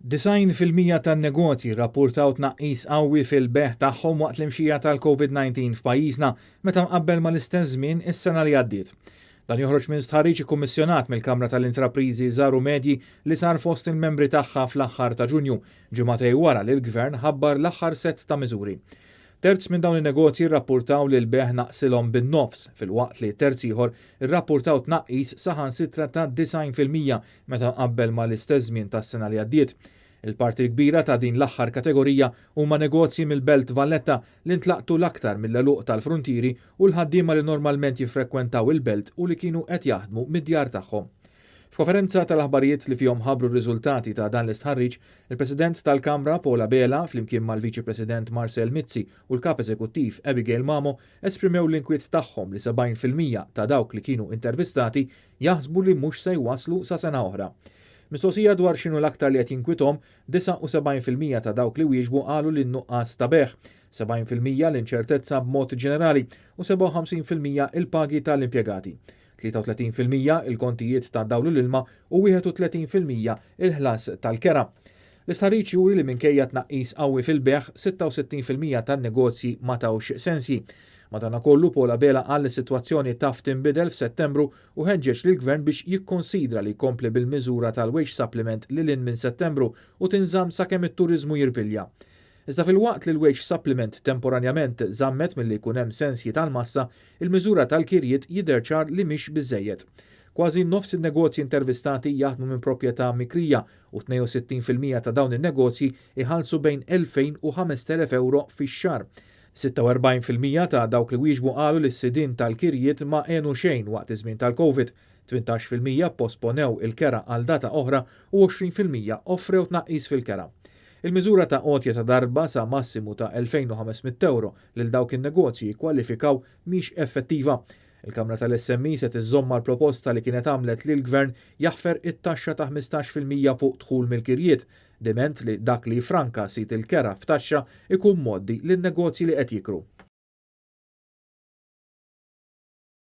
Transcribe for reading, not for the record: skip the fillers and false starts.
90% tan-negozji rrappurtaw tnaqqis qawwi fil-bejgħ tagħhom waqt l-imxija tal-Covid-19 f'pajjiżna meta mqabbel mal-istess żmien is-sena li għaddiet. Dan joħroġ minn stħarriġ ikkummissjonat mill-Kamra tal-Intrapriżi Żgħar u Medji li sar fost il-membri tagħha fl-aħħar ta' Ġunju, ġimagħtejn wara li l-Gvern ħabbar l-aħħar sett ta' miżuri. Terz minn dawn in-negozji rrappurtaw li l-bejgħ naqsilhom bin-nofs, filwaqt li terz ieħor irrappurtaw tnaqqis saħansitra ta' 90% meta mqabbel mal-istess żmien tas-sena li għaddiet. Il-parti l-kbira ta' din l-aħħar kategorija huma negozji mill-Belt Valletta li ntlaqtu l-aktar mill-għeluq tal-fruntieri u l-ħaddiema li normalment jiffrekwentaw il-belt u li kienu qed jaħdmu mid-djar tagħhom. F'konferenza tal-aħbarijiet li fihom ħabbru r-riżultati ta' dan l-istħarriġ, il-President tal-Kamra Paul Abela flimkien mal-Viċi President Marcel Mizzi u l-Kap Eżekuttiv Abigail Mamo esprimew l-inkwiet tagħhom li 70% ta' dawk li kienu intervistati jaħsbu li mhux se jwaslu sa sena oħra. Mistoqsija dwar x'inhu l-aktar li qed jinkwitahom, 79% ta' dawk li wieġbu qalu li n-nuqqas ta' bejgħ, 70% l-inċertezza b'mod ġenerali u 57% il-pagi tal-impjegati. 33% il-kontijiet ta' dawl u l-ilma u 31% il-ħlas tal-kera. L-istħarriġ juri li minkejja tnaqqis qawwi fil-bejgħ, 66% tan-negozji ma tawx sensji. Madanakollu Paul Abela qal li s-sitwazzjoni taf tinbidel f'Settembru u ħeġġeġ lill-Gvern biex jikkonsidra li jkompli bil-miżura tal-wage supplement lil hinn minn Settembru u tinżamm sakemm it-turiżmu jirpilja. Iżda filwaqt li l-wage supplement temporanjament żammet milli jkun hemm sensji tal-massa, il-miżura tal-kirjiet jidher ċar li mhix biżejjed. Kważi nofs in-negozji intervistati jaħdmu minn proprjetà mikrija u 62% ta' dawn in-negozji iħallsu bejn 2000 u 5000 euro fix-xahar. 46% ta' dawk li wieġbu qalu li s-sidien tal-kirjiet ma għenu xejn waqt iż-żmien tal-Covid, 18% posponew il-kera għal data oħra u 20% offrew tnaqqis fil-kera. Il-miżura ta' għotja ta' darba sa' massimu ta' 2500 euro lil dawk in-negozji jikkwalifikaw mhix effettiva. Il-Kamra tal-SME se tiżżomm mal-proposta li kienet għamlet li l-Gvern jaħfer it-taxxa ta' 15% fuq dħul mill-kirjiet, diment li dak li franka sid il-kera f'taxxa ikun mgħoddi lin-negozji li qed jikru.